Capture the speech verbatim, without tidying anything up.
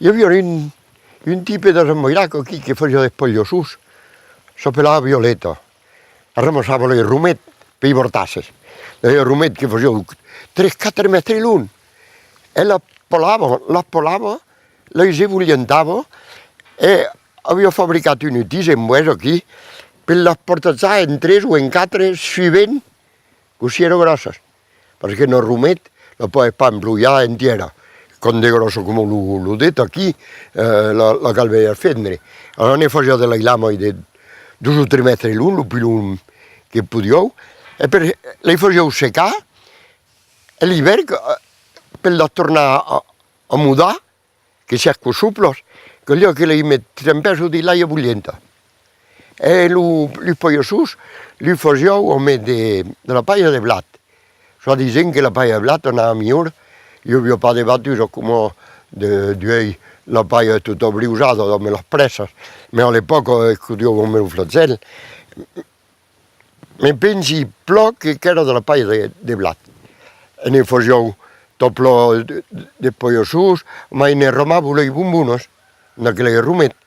I aviá un, un tipe de Zamboirac aquí que fasiá d'espallassons, s'apelava Violeta, e ramassava los romets pels bortasses. Los romets que fasián tres, quatre mètres long, e las pelava, las pelava, las esbolhentava, e aviá fabricat un utís en boès aquí per las partatjar en tres o en quatre, suivent cossí èra gròssas, parce que un romet la pòdes pas emploiar entièra, quand es gròssa coma lo, lo det aquí, eh, la, la cal ben fendre. Alara ne fasiá de las lamas de dos o tres mètres long, lo pus long que podián, e per, las fasián secar, e l'ivèrn, eh, per las tornar a, a mudar, que sián cossubles, caliá que las met trempèsson dins l'aiga bolhenta. E lo, los palhassons los fasián amb de, de la palha de blat. Soi-disent que la palha de blat anava milhor, i aviá pas de batusa coma de, d'uèi, la palha es tota briusada amb las pressas, mas a l'epòca escodián amb lo flagèl. Me pensi plan que, qu'èra de la palha de, de blat. E ne fasián tot plan de, de palhassons, mai ne ramavan las bombonas, d'aquel romet.